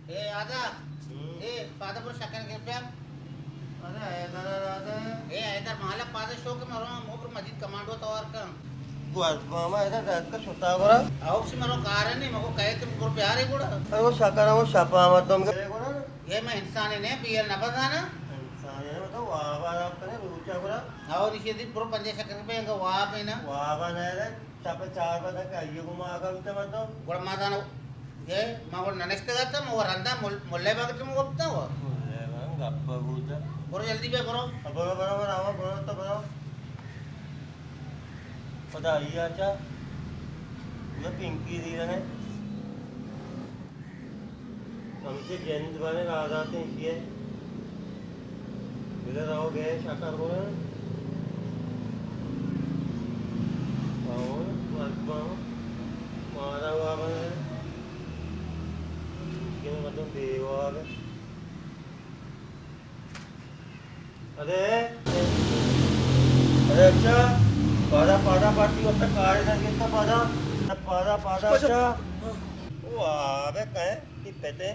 اے آدا، ہم۔ اے پادا پر شکر گر پیا۔ ارے حیدر آدا۔ اے حیدر مالا پادا شو کہ مرو ہم اوپر مجید کمانڈو توار کن۔ گوار ماما حیدر دست کا شتا گورا۔ اوکسی مرو کار نہیں، مگو کہے تم پر پیارے گوڑا۔ ارے وہ شکر ہے، وہ شپا مردم کے گوڑا۔ اے میں انسان نے بیل نہ بزانا۔ انسان ہے، مطلب واب آرام کرے، روچا گوڑا۔ او نشی دی پر پنجے شکر پہ انگا واب ہے نا۔ واب ہے نا۔ شپ ء چار بجہ کہ آئی ء گوما آگا بیتہ مردم۔ گڑا ما زانو، اے، ما گڑا ننشتگ اتاں، ما رندا مل-، ملے باگ چمو گپتاں و۔ ملے باگ گپ ء بوتہ۔ برو جلدی بیا برو۔ برو، برو، برو، برو تو برو۔ خدائی آچا، یہ پنکی دی رہے۔ ہمیشہ جند بارے راہ داتے ہیں کہ بلے راہ گئے شکر گورا۔ اور مردم مارا ہوا بنے۔ کہ مردم بے واب۔ ارے، ارے اچھا، پادا، پادا، پارٹی وقت کارے نہ گرتا پادا، پادا، پادا، اچھا۔ او آبے کہیں، تی پتے،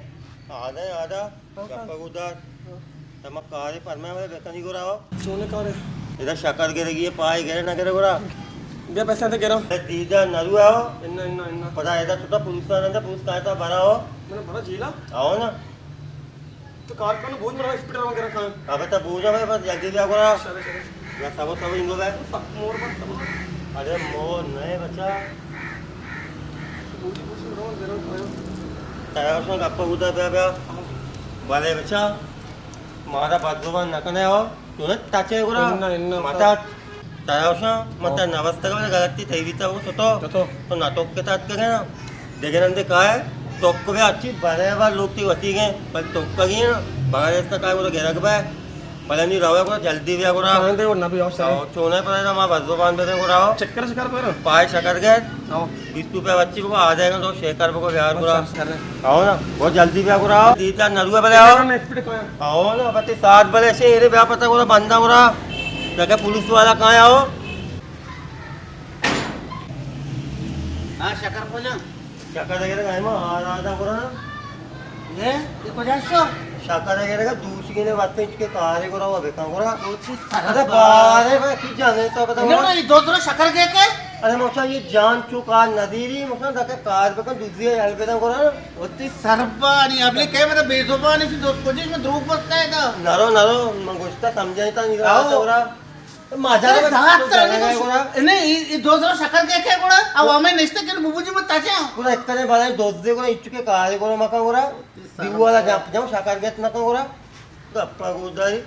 آدھا، آدھا، ہاں، گپا گودار۔ ہاں۔ تما کارے پرمے والے بکنی گورا ہو۔ چونے کارے؟ ادا شکر گرگی ہے، پائے گرے نہ گرے گورا۔ بیا پیسے تے گرا۔ دیدا نرو آو۔ انا، انا، انا۔ پدا ادا تو پولیس آندا، پولیس کائے تا بھرا ہو۔ میں نے بڑا جیلا۔ آؤ نا۔ تو کار کنو، بوجھ بڑا اسپیڈ روان کرا کان۔ ابے تو بوجھ ابے، بس جلدی بیا گورا۔ چلے، چلے۔ یا سبو سبو انگو بے۔ سک مور بس سبو۔ ارے مور نہیں بچا۔ بوجھ، بوجھ روان کرا کان۔ تیار سو گپا ہوتا بیا بیا۔ ہاں۔ بلے بچا، مارا بد زبان نہ کنے ہو۔ تو نہ تاچے گورا۔ انا، انا، متا تایا شا، متا ہاں۔ نوستگا بلے غلطی تئی بیتا ہو تو تو۔ تو تو۔ تو نہ تو کے تات کے نا۔ دگہ نندے کائے، توک بیا اچھی بھرے بار لوگ تی وتی گئے، بل توک گئے نا، بغیر اس کا کائے گورا گرگ بے۔ بلے نی روے گورا جلدی بیا گورا۔ چاہندے گورا نہ بیا سر۔ او، چونے پر ما بزو بان بدے گورا۔ چکر شکر پر۔ پائے شکر گئے۔ ہاں۔ بیس روپے بچی کو آ جائے گا تو شیکر بگو بیار گورا۔ بس، بس، کر رہے ہیں۔ آؤ نا، بہت جلدی بیا گورا۔ دیتا نروے بلے آؤ۔ میں اسپیڈ کھایا۔ آؤ نا، بتے سات بلے سے ایرے بیا پتا گورا بندہ گورا۔ جگہ پولیس والا کہاں آؤ؟ ہاں، شکر پوجا۔ شکر اگر گائے ما آ رہا تھا گورا۔ اے، اے کجا شو؟ شکر اگر گا دوسری نے بات پہ کے کارے گورا وہ بکا گورا۔ دوسری ارے سربا۔ بارے بھائی، کی جانے تو بتا انہوں گورا۔ نے دو دو شکر گئے کے؟ ارے موسا یہ جان چو کار نہ دی رہی، موسا دا کے کار بکن دوسری ہے، ہل بدن گورا۔ وتی سربانی، ابلے کئے مطلب بے زبانی چی دوست کجیش میں دروگ بستا ہے دا۔ نرو، نرو، من گوشتا سمجھائیں تا نہیں رہا آؤ۔ تھا گورا۔ ماجا اے رہا دات تو ترا جانا نہیں ہے تو گورا۔ نہیں، یہ، یہ دو زر شکر کے کے گورا؟ او ہمیں نشتے کے بوبو جی مت تاچا۔ گورا اتنے بڑے دوست دے گورا، اچو کے کارے گورا مکا گورا۔ وتی سربا۔ دیوالا جاپ جاؤ، شکر گیت نہ گورا۔ گپا گوداری۔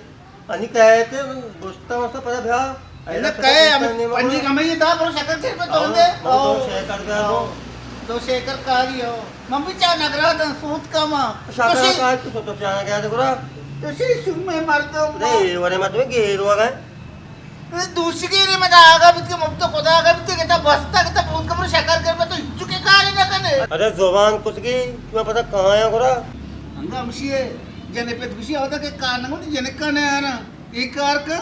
انی کہے تے گوشتا واسطہ پدا بیا۔ اینا اینا کہے پتا ہمیں نہیں پنجی مگا۔ کمائی دا پر شکر کے پہ تو آؤ، دے۔ آؤ، تو شیکر بیا آؤ۔ تو شیکر کاری ہو۔ من بھی چا نگرا دن سوت کما۔ شاکر تو شی-، کار تو تو چا گیا تو گرا۔ تو شی شوم میں مردم۔ اے ورے مت میں گیر وگا۔ دوشی گیری میں دا آگا بیت کے مبت خدا آگا بیت کے تا بستا کے تا بوت کمر شکر کر میں تو چکے کاری نہ کنے۔ ارے زبان کچھ کی، تمہیں پتا کہاں ہے گرا؟ انگا ہمشی ہے، جنے پہ دوشی آتا کہ کار نہ ہوتی، جنے کنے آنا۔ اے کار کا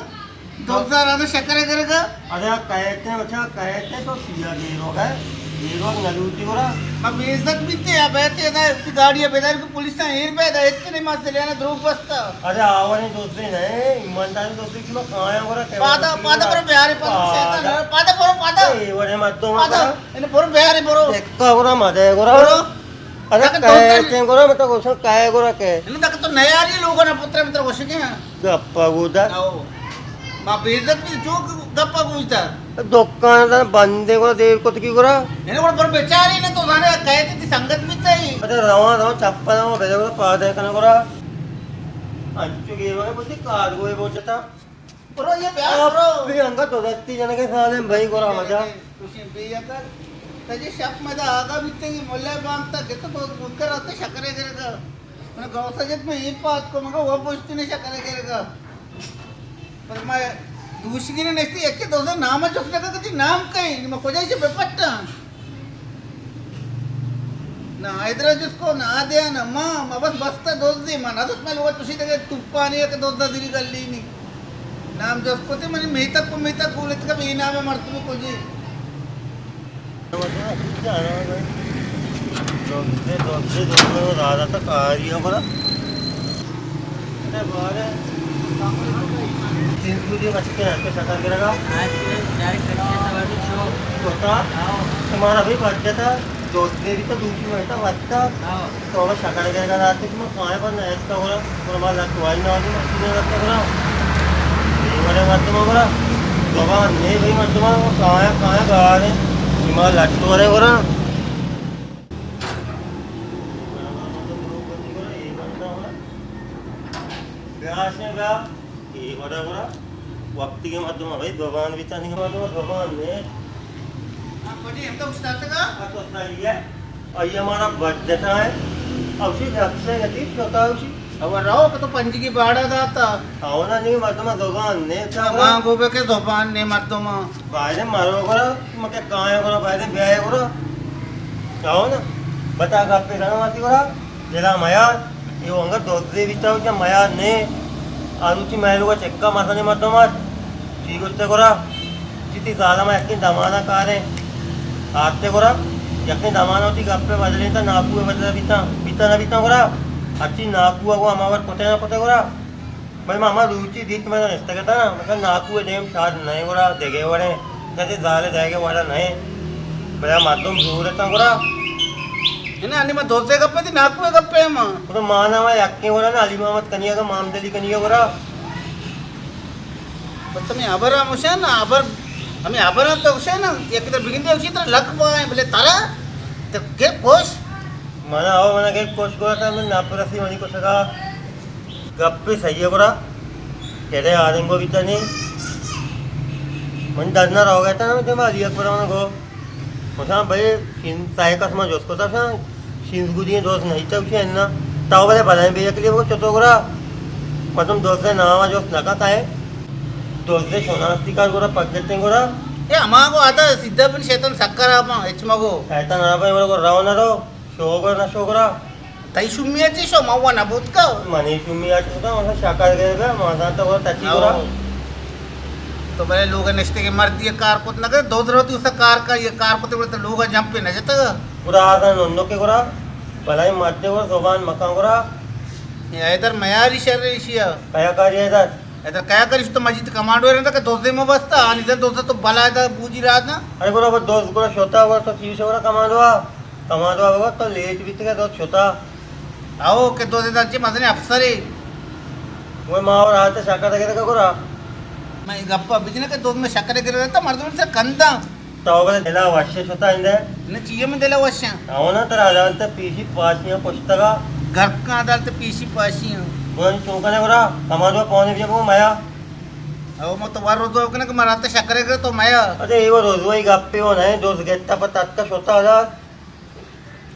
دو ہزار آدھا شکر ہے کرے گا۔ ارے کہتے بچا، کہتے تو سیا گیرو گئے، گیرو نہ لوٹی گرا۔ اب بے عزت بیتے یا بیتے دا، گاڑی بیدار کو پولیس ایر پہ دا، اتنے ما سلیانا دروگ بستا۔ ارے آوانی دوسرے نہیں، ایمانداری دوسرے کی میں کہاں ہے گرا، کہاں پادا، ہے پادا گرا؟ پر بیارے، پادا، پادا۔ شیطان ہے، پادا، برو، پادا۔ اے ورے مت دو پادا۔ مت۔ ان برو بیارے، برو۔ دکا گرا مزہ ہے گرا۔ برو۔ ارے تاکہ دو تن کہتے گرا، مت گوشن کہے گرا کہ۔ ان تک تو نیا آ رہی لوگوں نے پتر متر گوشن کے ہیں۔ گپا گودا۔ او۔ ما بے عزت بھی جو گپا گوشتا۔ دکان دا بندے کو دیر کت کی گرا۔ یعنی وہ پر بیچاری نے تو زانے کہتے تھی سنگت بھی تھی۔ اچھا، رواں، رواں، چپل رواں، بیجا گرا، پا دے کنا گرا۔ انچو گیرو ہے، بوتی کار گوئے بوچتا۔ برو یہ بیا، برو۔ بھی انگا تو دستی جنگے سالے بھائی گرا مجا۔ خوشی بے عقل۔ تجھے شپ میں دا آگا بیتے گی ملے بانگ تا گت تو منکر آتے شکرے گرے گا۔ من گاؤں سجت میں اے پات کو مگا وہ پوچھتی نے شکرے گرے گا۔ پر میں دوشگی نے نشتی، یکے دوزے نام چوک لگا کتی نام کئی، میں کجا سے بپٹا۔ نہ حیدرا جس کو، نہ آدیا، نہ ماں، ما بس بستا دوزی، ما نہ دت میں لوگ تشی دگے توپانی ہے کہ دوزا دیری گلی نی۔ نام جس کو تے منی میتک کو میتک گولت کا بے نام ہے مردمی کجی۔ دوستے، دوستے، دوستے، راجا تک آ رہی ہے بڑا۔ ارے بارے، تین سو دی بچ کے ہیں، تو شکر گرے گا۔ ڈائریکٹ رکشے سے ورنہ شو۔ ہوتا؟ ہاں۔ تمہارا بھی بچ جاتا، دوستے بھی تو دوسری میں تو بچتا۔ ہاں۔ تو ہمیں شکر گرے گا، رات میں کھائے پر نہیں تو ہو رہا، اور ہمارا لٹوائی نہ ہوتی، مشین رکھتے ہو رہا۔ یہ بڑے مردم ہو رہا، زبان نہیں بھائی مردم ہو، کھائے، کھائے، گا رہے، ہمارا لٹو رہے ہو رہا۔ بیا شے بیا۔ اے وڑا گڑا وقتی کہ مردم بھائی زبان بیتا نہیں، مردم زبان نے۔ ہاں، کجی ہم تو استاد کا؟ ہاں، تو صحیح ہے۔ اور یہ ہمارا بجٹ ہے۔ اور اسی رکشے گتی چھوٹا اسی۔ اور رہو کہ تو پنجگی باڑا داتا۔ آؤ نا، نہیں مردم زبان نے۔ ماں گو بے کہ زبان نے مردم۔ بایدیں مرو گڑا، مکہ کایاں گڑا، بایدیں بیائے گڑا۔ آؤ نا، بتا گپے زنا ماتی گڑا، دلا میار، یہ انگا دوزے بیتا ہو کیا میار نے، آروچی مہلوگا چکا مزنے مردم آت، چی گوشتے گڑا، چی تی سالا ما یکین دمانا کاریں، آتے گڑا، یکین دمانا ہوتی گپے بدلیں تا ناکو بدلا بیتا، بیتا نہ بیتا گڑا، ہرچی ناکو گو ہما وقت کتے نہ کتے گڑا۔ بلے ما ہما روچی دیت، من نشتگ اتاں، مثلاً ناکو ءِ دیم شاد نہ ایں گڑا دگہ وڑیں، کسی زال ءِ دگہ وڑا نہ ایں۔ بلے مردم زور اتاں گڑا۔ نہ، نہ، انی ما دوست ءِ گپ ءَ تئی ناکو ءِ گپ ءَ ما۔ تو مانا ما یکیں وڑا نہ، علی محمد کنی اگا مامدلی کنی گڑا۔ بس ہمیں ہبر ہم ہوشے نا، ہبر، ہمیں ہبر ہم تو ہوشے نا، یک در بگندے ہوشی ترا لکھ پائیں، بلے ترا تو گر کوش۔ منا او منا گر کوش گڑا تا من ناپرسی منی کشگا۔ گپے صحیح ءَ گڑا، کدے آدنگو بیتا نی۔ من ڈنّا روگ ءَ اتاں، من دیما علی اکبر ءَ من گو، مثلاً بھئی، شین سائے کس من جست کتا، شان شینزگو دی دوست نہیں تا، اسی انا۔ تاو بلے بلائیں بے عقلی بگو چتو گڑا، مردم دوست نام جست نہ کا کائے۔ دوست شناختی کار گڑا پک گتیں گڑا۔ اے ہما گو آتا سیدھا بن شیطان سکر آپ، ہچ مگو۔ شیطان آپ گڑا گو رو نہ رو، شو گڑا نہ شو گڑا۔ تئی شومی ءَ چی شو؟ من وا نہ بوت کا۔ منی شومی ءَ چی شو؟ من شکر گرے بیا، من زانتا گڑا تچی گڑا۔ تو بلے لوگ ءَ نشتگیں مردے، کار کت نہ کرے، دو دروتی اسا کار کا، یہ کار کتے گڑا تو لوگ ءَ جمپ نہ جتگ۔ گڑا آزان نندو کے گڑا، بلائیں مردے گڑا زبان مکان گڑا۔ یہ حیدر میاری شر ایشی ءَ۔ کیا کاری حیدر؟ حیدر کیا کاری؟ تو مجید کمانڈو رہتا کہ دوزے مبستا، آنی دن دوزے تو بلا دا بوجی رات نا۔ ارے گڑا وہ دوز گڑا شوتا گڑا تو چیز گڑا کمانڈو آ۔ کمانڈو آ تو لیٹ بیتگا، دوز شتا۔ او کہ دوزے دا چی مزنی افسرے۔ وہ ما اور آتے شکر دے گڑا۔ میں گپا بجنے کہ دوز میں شکر گرے رہتا، مردم سے کنداں۔ تو بلے دلا وشے شتا اندے۔ نہ چیئے من دلا وشاں۔ او نا ترا عدالت پیشی پاشیاں پشتگا۔ گرکاں عدالت پیشی پاشیاں۔ گون چون کنے گڑا، کمانڈو پونے بیا بو میا۔ او مو تو ور روزو کنے کہ مراتے شکر گرے تو میا۔ ارے ایو روزو ای گپے ہو نہیں، دوز گتا پتات کا شتا عدالت۔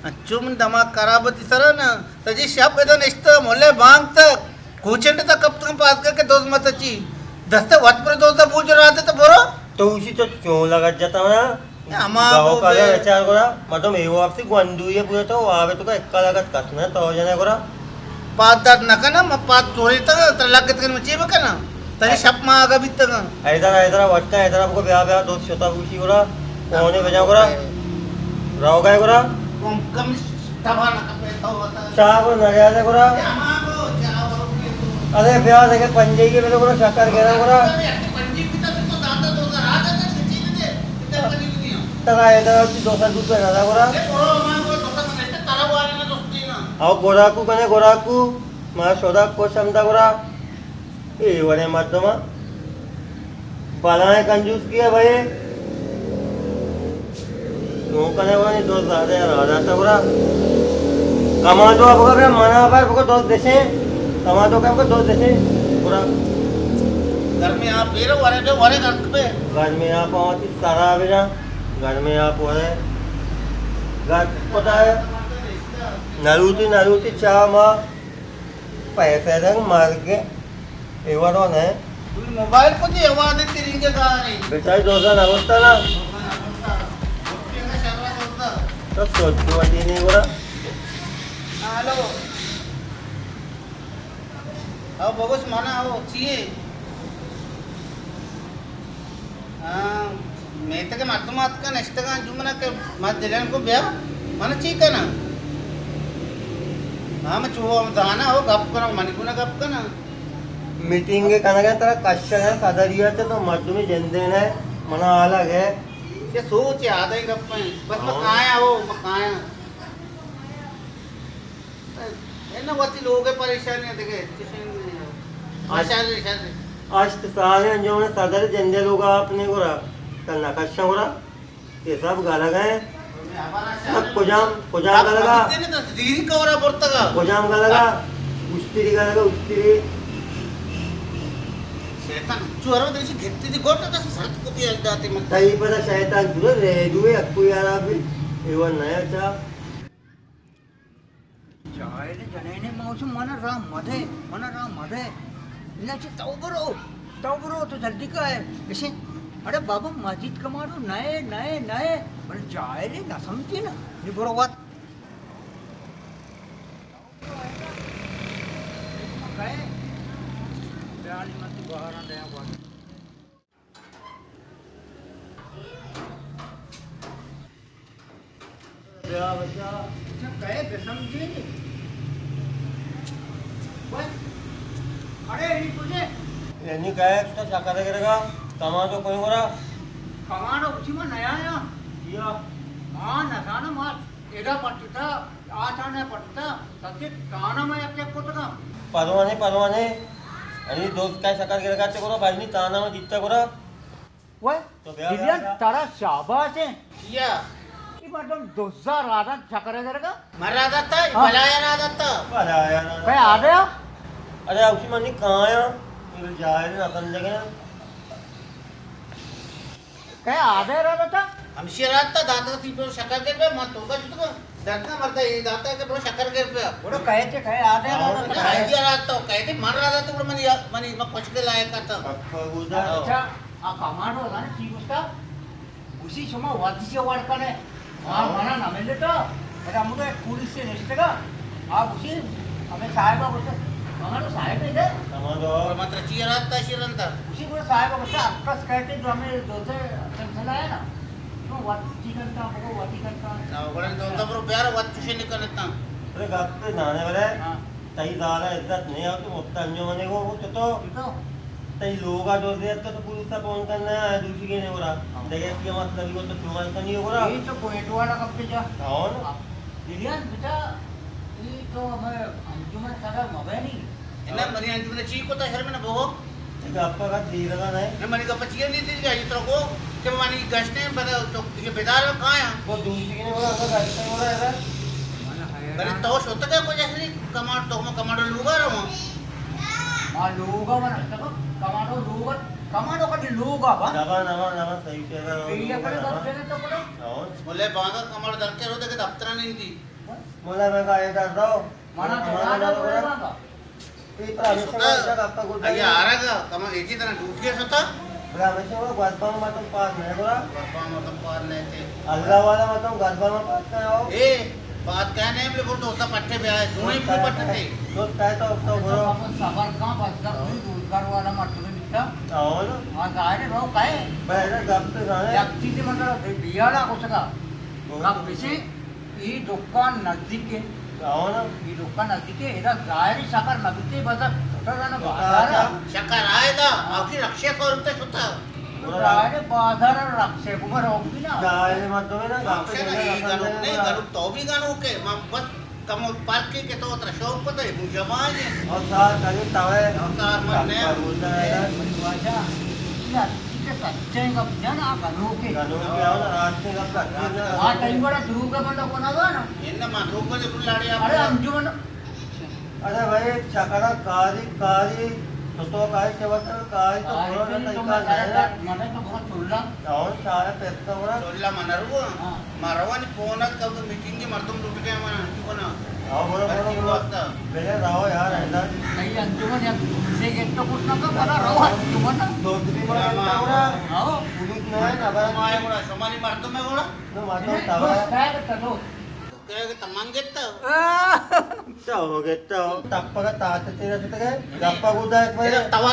انچو من دماغ خراب تی سرا نا، تجی شپ ادا نشتہ ملے بانگ تک، کوچنڈ تک کپتگم پاد کر کے دوز مت چی۔ دستے وت پر دوز بوج راتے تو برو۔ تو اسی تو چون لگت جتا نا؟ اے ہما گاؤ بو کا بے۔ ادا چار گڑا، مردم اے واپسی گونڈو یہ پورے تو آوے تو کا اکا لگت کس نہ تو جنے گڑا۔ پاد دات نہ کنا، ما پاد توری تک تر لگت کن مچی بکنا۔ تری شپ ما آگا بیتگاں۔ حیدر، حیدر، وٹکا حیدر، کو بیا، بیا، دوست شتا بوشی گڑا، کونے بجا گڑا، راو گئے گڑا۔ کم، کم تبا نہ کپے تو ہوتا۔ چاہ کو نریادے گڑا۔ ارے بیا دیکھے پنجے کے میرے گڑا شکر گرا گڑا۔ ترا حیدر، دوست دوست نہ گڑا۔ او گڑا کو کنے گڑا کو، ما شدا کو سمدا گڑا۔ اے وڑیں مردماں بلائیں کنجوسکی ءَ بھئے۔ چون کنے وڑیں دوست زیادہ یار آ جاتا گڑا۔ کمانڈو ءَ بگو بیا منا بر بگو دوست دشیں۔ کمانڈو کم کو دوست دشیں۔ گڑا گرمی آپ پیر ورے بے ورے گرک پہ۔ گرمی آپ آتی سرا بنا۔ گرمی آپ ورے۔ گرک پتا ہے۔ نروتی نروتی چاہ ما پیسے دنگ مرگ۔ اے وڑو نہ۔ موبائل کو دی آواز ترینگے گارے۔ بیچاری دوزا نہ ہوتا نا۔ تو سوچ کو دی نہیں گڑا۔ ہلو۔ او بگوش منا او چیے؟ ہاں، میتگ ءَ مردم آتکاں نشتگاں، جو منا کہ ما دلن کو بیا، من چی کناں؟ ہم چو ہم زانا ہو گپ کناں، منی گونا گپ کناں۔ میٹنگ کنگا ترا کشگ ءَ، صدر یے چہ تو مردمی جندے نہ، منا حالا گئے۔ یہ سوچ یاد ہے گپ ہیں۔ بس میں ہاں۔ کایا ہو، میں کایا۔ اے نہ وتی لوگ پریشانی ہے دیگه، کسی نہیں ہے۔ اچ-، شر، شر۔ اشت سال انجمن صدر جندے لوگا اپنے گورا، تنا کشا گورا۔ یہ سب گلگ ہیں۔ نہ کجام، کجام گلگا؟ دیری کورا برتگا۔ کجام گلگا؟ اشتری گلگا، اشتری۔ شیطان، چو ہر وقت ایسی گھتی دی گوٹ تا سرت کو دی اجداتی من۔ تئی پدا شیطان چورا ریڈیو ہے، کوئی یار آپ بھی۔ ایوان نیا چا۔ جاہل جنینے، ما گوشاں، منا راہ مدے، منا راہ مدے۔ نہ چہ تو برو، تو برو، تو جلدی کائے۔ گشے، اڑے بابا، مجید کماڑو نئے، نئے، نئے۔ بلے جاہلے، نہ سمجھے نا۔ نی برو وت۔ بیا بچا۔ اچھا، کئے بسمجھی نی؟ بس۔ اڑے، ای کجے؟ یعنی کئے، تو چکر گرگا، کمانڈو کوئی گورا؟ کمانڈو اسی ما نیا آیا۔ کیا؟ ہاں، نزانا ما ادا پٹتا، آتانا پٹتا، تدے تانا ما یک یک کتگا۔ پروانے، پروانے۔ انی دوست کئے چکر گرگا چے گورا، بھائی نی تانا ما دیتا گورا۔ وے، تو بیا، بیا، بلین، بیا۔ ترا شاباش ہیں۔ کیا؟ یہ مردم دوزا رادن چکر گرگا۔ من رادتا، یہ ہاں۔ بلایا رادتا۔ بلایا رادتا۔ کئے آدے ہو؟ ارے، اسی منی کایا، یہ جاہل نہ سمجھگا۔ کئے آدے رادتا؟ ہمشی رادتا، داتا سی پر شکر گر پہ، من تو کا جتگا۔ درکا مردا یہ داتا کہ برو شکر گر پہ۔ برو کئے چے، کئے آدے رادتا؟ کئے دے رادتا، کئے دے من رادتا، برو منی، منی، من کچھ کے لائق کرتا۔ اچھا۔ آ کمانڈو زانے چی گوشتا؟ گوشی شما وتی چے وڑ کنے؟ ما، ہاں۔ منا نہ ملتا۔ پدا ہمودا یک پولیسے نشتگا۔ آ گوشی، ہمے صاحبا گوشتا، کمانڈو صاحب ہے دے؟ کمانڈو۔ اور متر چی رات تا شیرنتا؟ گوشی گوشتا صاحبا گوشتا، اکس کہتے جو ہمیں دوتے سلسلہ ہے نا، تو وتی کنتا، بگو وتی کنتا۔ نا، گڑا دوتا برو بیار وت چوشے نکنتا۔ ارے گپ پہ زانے بلے۔ ہاں۔ تئی زالا عزت نہیں آ تو مفت انجمنے گو تو تو۔ تو؟ تئی لوگا دزے ات تو پولیسا فون کرنا ہے، دوشی گینے گورا۔ ہاں۔ دگہ کی مطلب کو تو چومن کنی گورا۔ یہ تو کوئٹہ والا گپ پہ جا۔ ہاں۔ دلیان بچا، یہ تو ہمیں انجمن صدر مبینی۔ انا منی انجمن چی کو تا شرم نہ بہو۔ گپا کا دیرگا نہیں۔ نہ، منی گپا چیئے نہیں دیرگا، یہ ترکو کہ منی گشتے ہیں، بدا تو یہ بیدار کہاں ہے؟ وہ دوشی گینے گورا، ہمیں گشتے گورا ہے۔ بلے تو شتگ ئے کجا شری کمانڈو، تو کمانڈو لوگا رواں۔ ما لوگا من اتکا، کمانڈو لوگا، کمانڈو کدی لوگا با۔ نبا، نبا، نبا، صحیح کہہ رہا ہو۔ یہ کدی گپ کرے تو پڑا۔ ہاں۔ ملے بانگا کمانڈو در کے رو دے کہ دفتر نہیں دی۔ ملے میں کہا یہ در دو۔ منا تو کمانڈو نہ لوگا۔ اے پرا ہمیشہ شتا، گوشتا گپا گوشتا اگہ آرگا، کما ایجی تنا ڈیوٹی شتا۔ بلے ہمیشہ وہ گوزبان مردم پاد نہ گورا۔ گوزبان مردم پاد نہ تے۔ اللہ والا مردم گوزبان پاد کیا ہو؟ اے، پاد کیا نہیں، بلے برو دوستا پٹے بیا، دوئیں بھی پٹتے۔ دوست کہے تو، تو برو۔ صبر کا بس، روزگار والا مردم بیتا۔ اور؟ ہاں، ظاہر ہے، رو کہے۔ بہرے گپ تو زانے۔ یک چیز مطلب، بیالا کو سکا۔ گپ پیچھے۔ ای دکان نزدیک ہے۔ ہاں نا۔ ای دکان نزدیک ہے، ادا ظاہری شکر نہ بیتے، بس چھوٹا سا نا بازار ہے۔ شکر آئے دا، ہاں۔ آپ کی رکشے سو روپے شتا۔ ظاہر بازار اور رکشے کو مر ہوگی نا۔ ظاہر مردم ہے نا، ہاں، گپ سے نا، یہ گنوک نہیں، گنوک تو بھی گنوک ہے، من بس کم پرکے کہ تو ترا شوق پتہ ہے، مجھے مانے۔ اور سار کہیں توے۔ اور سار من نے۔ پر ہوتا ہے۔ واجہ، یہ چیز سچے گپ جانا، گنوکے۔ گنوکے، اور راستے گپ سچے۔ ہاں، تئی بڑا دروگ بندہ کو نہ گا نا۔ ان ما دروگ بندہ کو لاڑے آپ۔ ارے انجمن۔ ارے بھائی، چکرا کاری، کاری، تو تو کاری کے وقت کاری تو کاری بڑا تو نہیں تو تنکا میں سارا نہیں۔ من تو بہت چلا۔ اور سارا پیسہ بڑا۔ چلا من رو۔ ہاں۔ مروانی فون ات کب میٹنگ مردم لوٹ گئے ہمارا انجمن۔ ہاں، برو، برو، برو۔ بلے رہو یار، ایسا۔ نہیں، انجمن یا سے گیٹ تو کچھ نہ تو بنا رہو انجمن۔ دو دن میں ہاں۔ برا۔ ہاں۔ پولیس نہ ہے، نہ برا۔ ہمارے برا، شمانی مردم ہے برا۔ نہ، مردم نہیں، تھا۔ دوست ہے تو دوست۔ کہے کہ تمنگ گتا۔ تو گتا۔ تپگا تات تیرا ستگے۔ گپا گودا ایک بار۔ اے توا،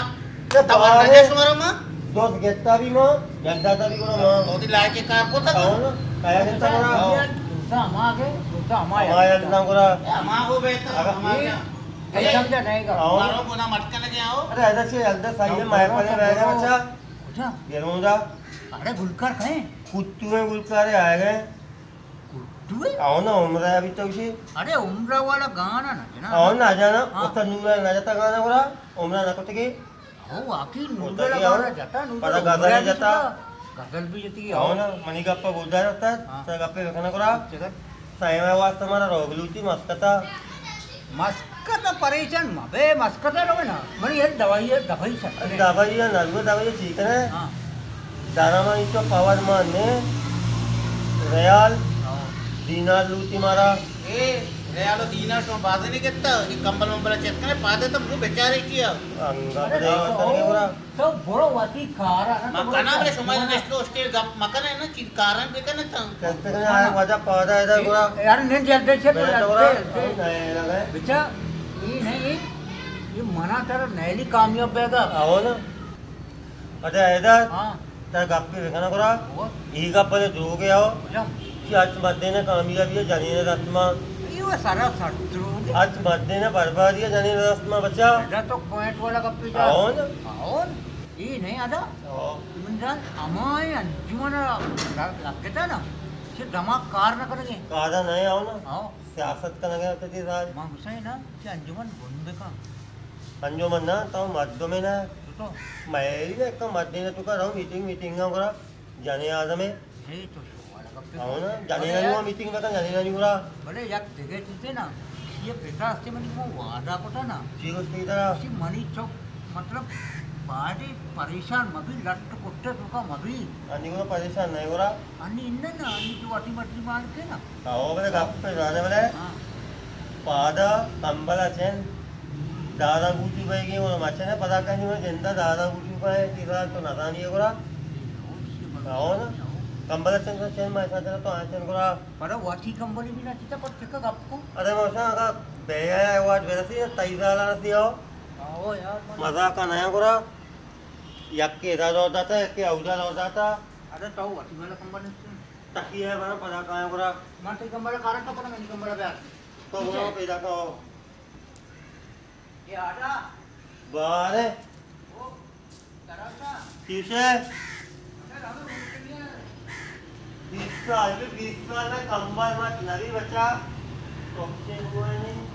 تو توا بارے نجا شمارا ما۔ دوست گتا بھی ما، گندا تا بھی گڑا ما۔ تو دی لائق کار کو تا۔ ہاں، کیا گتا گڑا؟ ہاں۔ ہما یل داں گڑا۔ ہما ہو بہتر، ہما کیا؟ اے سمجھا نہیں گا۔ آؤ۔ مارو گنا مٹ کنے جاؤ۔ ارے ایسا چیز یل داں، صحیح ہے، مائے پڑے بہ گئے بچا۔ کجا؟ گروندا۔ ارے گلکار کہیں؟ کتو ہے گلکار ہے، آئے گئے۔ کتو ہے؟ آؤ نا، عمرہ ابھی تو اسی۔ ارے عمرہ والا گانا نا جنا۔ آؤ نا جانا، ہاں۔ اتنا نورا نہ جتا گانا گڑا، عمرہ نہ کتگی۔ ہو، واقعی نورا گانا جتا، نورا پدا غزل جتا۔ غزل بھی جتی، ہو نا، منی گپا بوجا رہتا، ہاں۔ ترا گپے بکنا کرا۔ سائیں واسطہ مارا روگ لوٹی مسکتا۔ مسکتا پریشان مبے، مسکتا رو نا۔ منی ہر دوائی ہے، دوائی سکتے۔ دوائی ہے، نرو دوائی ہے، ٹھیک ہے۔ ہاں۔ دارا ما انچو پاور مان نے، ریال، ہاں۔ دینار لوٹی مارا۔ اے، ریال و دینار شما بازی نہیں کرتا، یہ کمبل ممبل چیک کرے، پادے تو منہ بیچارے کیا۔ انگا ارے بڑے دیکھو، وطن کے برا۔ تو برو وتی کارا نا، ما تو برو کنا بلے شما شما نشتو اسٹیل گپ مکنے نا، چیز کارن بکنے تاں۔ کہتے کہ آئے وجہ پادا ہے، برا۔ یار، نہیں جلدی سے، میں تو برا۔ بچا، یہ نہیں، یہ منا ترا نیلی کامیاب بیگا۔ آؤ نا۔ اچھا حیدر، ہاں۔ ترا گپے بکناں گڑا۔ ہو۔ اے گپ بلے دروگے ہو۔ کجام؟ کہ اچ مردین کامیابی ہے جنین دست ما۔ اے وہ سرا سر دروگے۔ اچ مردین بربادی ہے جنین دست ما بچا۔ ادا تو پوائنٹ والا گپے جا۔ آؤ نا۔ آؤ نا۔ اے نہیں ادا۔ آؤ۔ من جان ہمائیں انجمن لگتا نا۔ چہ دماغ کار نہ کنگے۔ کارا نہیں آؤ نا۔ آؤ۔ سیاست کنگے تے راج۔ ما گسائے نا کہ انجمن بند کن۔ انجمن نا، تو مردمے نا۔ تو تو۔ مئے نا، تو مردین تو کا رو میٹنگ، میٹنگ نہ کرا۔ جنے آدم ہے۔ اے تو شو والا گپ ہے۔ ہاں نا، جنے بلے نا یار۔ میٹنگ میں کا جنے نا نہیں کرا۔ بلے یک دگہ چیزے نا، یہ پتا سے منی کو وعدہ کو تھا نا۔ چی گوشتی تھا؟ اسی منی چوک، مطلب، باڈی پریشان مبی، لٹ کٹے تو کا مبی۔ انی کو پریشان نہیں کرا۔ انی انہیں نا، انی تو واٹی مٹی مار کے نا۔ ہاں، بلے گپ پہ زانے بلے۔ ہاں۔ پادا کمبل چن دادا گوٹی بئیگی، اور مچنے پدا کنی میں جندا دادا گوٹی پہ تیرا تو نزانی گرا۔ ہاں نا۔ کمبل چن تو چن میں ساتھ تو آ چن گرا۔ پر واٹی کمبل بھی نہ چیتا پر چکا گپ کو۔ ارے موسا اگا بے آیا واٹ برسی تیزا رسی ہو۔ آؤ یار۔ مزاق نہ گرا۔ یک کے ادا دور داتا، یک کے اودا دور داتا۔ ارے تو واٹی والا کمبل نہیں۔ تکیہ ہے بنا پدا کایا گرا۔ من تئی کمبل کارا تو پدا منی کمبل بیار۔ تو بنا پیدا کاؤ۔ یہ آٹا۔ بارے۔ وہ، ترا کا؟ کیسے؟ اگر ہمیں ممکن ہے۔ بیس سال، بیس سال میں کمبل مت نبی بچا۔ تو کچھ نہیں ہوا ہے نہیں۔